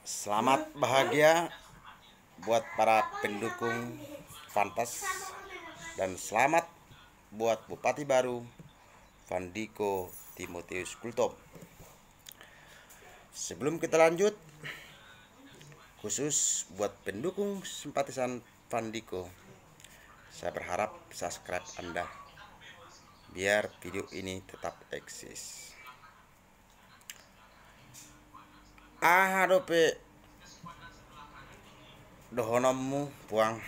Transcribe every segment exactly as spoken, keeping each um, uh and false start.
Selamat bahagia buat para pendukung Fantas dan selamat buat Bupati baru Fandiko Timotius Gultom. Sebelum kita lanjut, khusus buat pendukung simpatisan Fandiko, saya berharap subscribe Anda biar video ini tetap eksis. Aha dope dohononmu, Puang,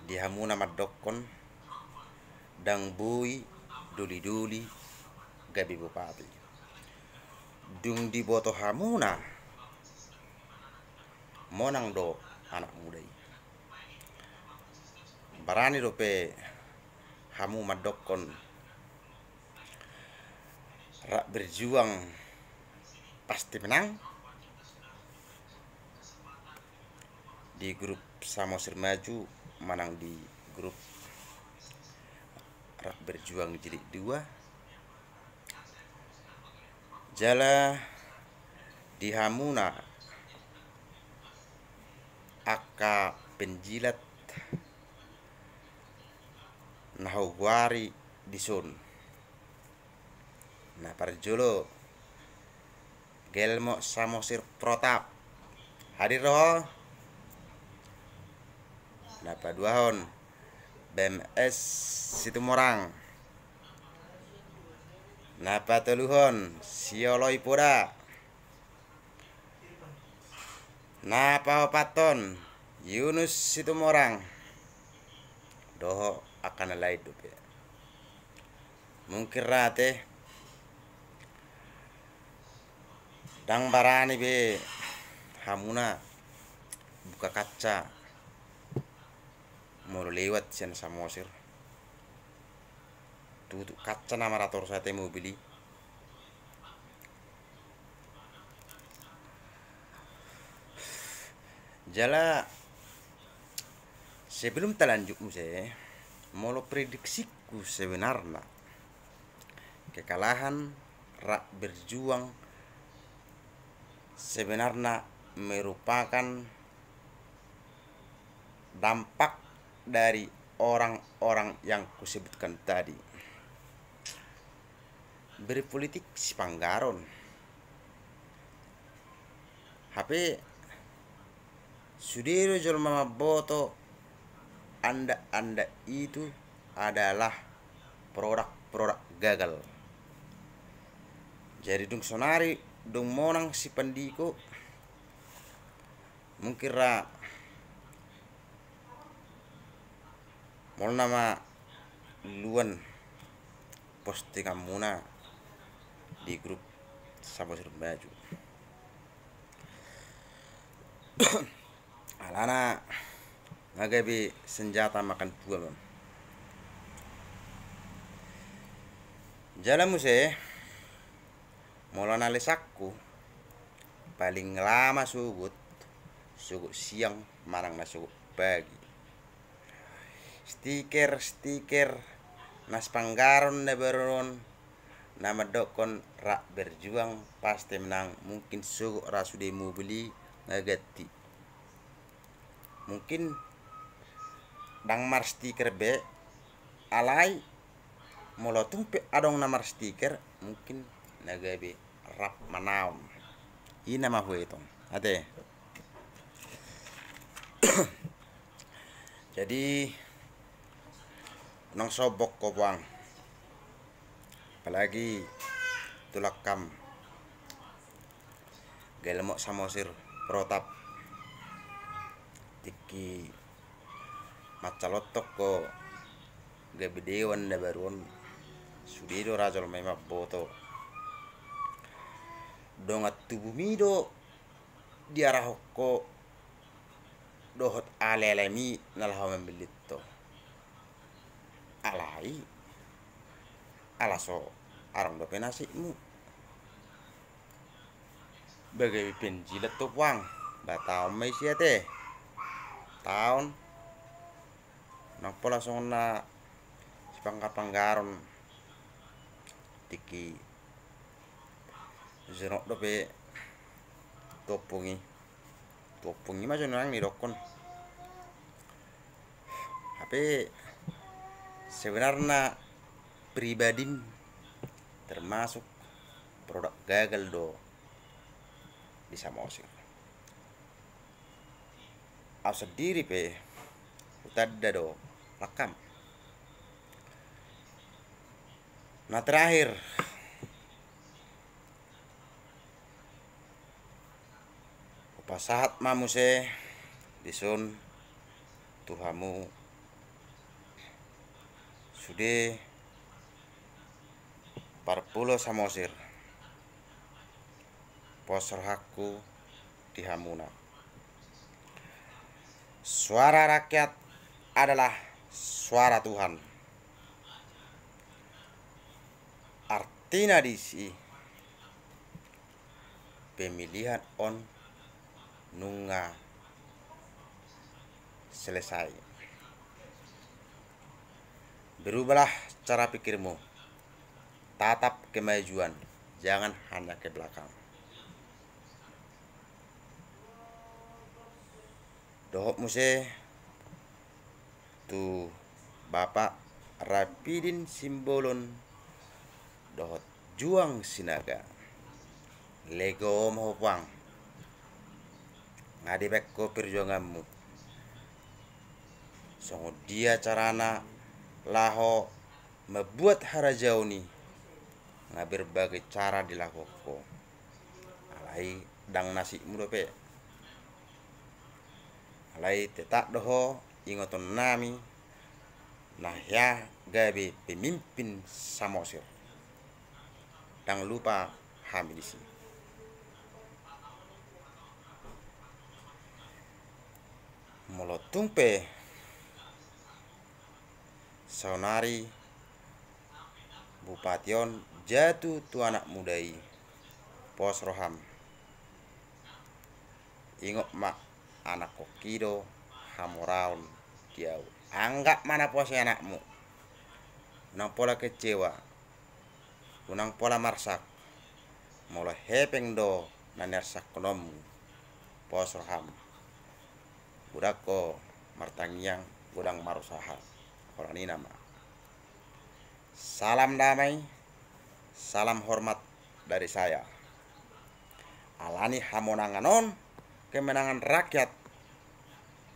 di hamu na mandokkon ndang boi doli-doli gabe bupati? Dung diboto hamuna, monang do anak muda i. Barani dope hamu mandokkon rap berjuang pasti menang di grup Samosir Maju manang di grup Rap Berjuang Jilid dua. Jala di hamuna angka penjilat na hugoari dison. Na parjolo, Gelmo Samosir Protap. Hadir do ho? Na paduahon, B M S Situmorang. Na patoluhon, Sioloi Poda. Na paopathon, Yunus Situmorang. Dohot angka na lain dope. Mungkin ra ate ndang barani be hamuna buka kaca molo lewat sian Samosir. Tutu kaca na marator sate mobil i. Jala sebelum talanjut muse, molo prediksiku sebenarna, kekalahan Rap Berjuang sebenarna merupakan dampak dari orang-orang yang kusebutkan tadi. Berpolitik sipanggaron. Hape sude do jolma mamboto anda-anda itu adalah produk-produk gagal. Jadi dung sonari, dung monang si Fandiko, mungkin ra molo nama luan postinganmuna di grup Samosir Maju. Alana nga gabe senjata makan tuan. Jala muse, molo analisangku, paling lama sogot, sogot siang manang na sogot pagi. Stiker-stiker na sipanggaron na baru on na mandokkon Rap Berjuang pasti menang, mungkin sogot ra sude mobil i nga ganti. Mungkin ndang marstiker be, alai molo tung pe adong na marstiker, mungkin na gabe rap manaon. I na mahuetong ate. Jadi unang sombong ho, Puang. Apalagi tulangkam Gelmo Samosir Protap. Tingki mancalonhon ho gabe dewan na baru on, sude do ra jolma i mamboto. Dongan tubumi do diarahon ho dohot ale-alemi na laho mamillit ho. Alai ala so adong dope nasibmu. Bagai penjilat ho, Puang. Ba taon ma isi ate. Taon. Nang pola songon na sipanggar-panggaron. Tingki jonok dope tu ompung i. Tu ompung i ma jo nang nidokkon. Hape sebenarna pribadim termasuk produk gagal do di Samosir. Au sendiri pe hutanda do langkam. Na terakhir, hupasahat ma muse dison tu hamu sude parpulo Samosir. Pos rohangku di hamuna. Suara rakyat adalah suara Tuhan. Artina disi, pemilihan on nunga selesai. Berubahlah cara pikirmu. Tatap kemajuan, jangan hanya ke belakang. Dohot muse tu Bapak Rapidin Simbolon dohot Juang Sinaga. Legomo ho puang. Nga dibaen ho perjuanganmu. Songon dia carana laho mambuat harajaon i, nga berbagai cara dilakuhon ho. Alai ndang nasibmu dope. Alai tetap do ho ingotonnami na hea gabe pemimpin Samosir. Ndang lupa hami disi. Molo tung pe saonari bupati on jatu tu anak muda i, pos roham. Ingot ma, anakhonhi do hamoraon di ahu. Anggap ma na pos i anakmu. Unang pola kecewa. Unang pola marsak. Molo hepeng do na niarsakhononmu, pos roham. Godang ho martangiang, godang marusaha. Holan i nama. Salam damai, salam hormat dari saya. Alani hamonangan on, kemenangan rakyat,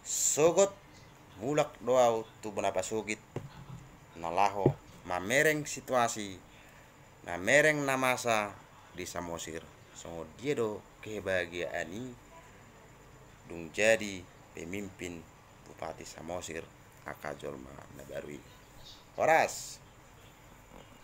sogot mulak do ahu tu bona pasogit na laho mamereng situasi, mamereng na masa di Samosir. Songon dia do kebahagiaan i dung jadi pemimpin Bupati Samosir angka jolma na baru i. Horas.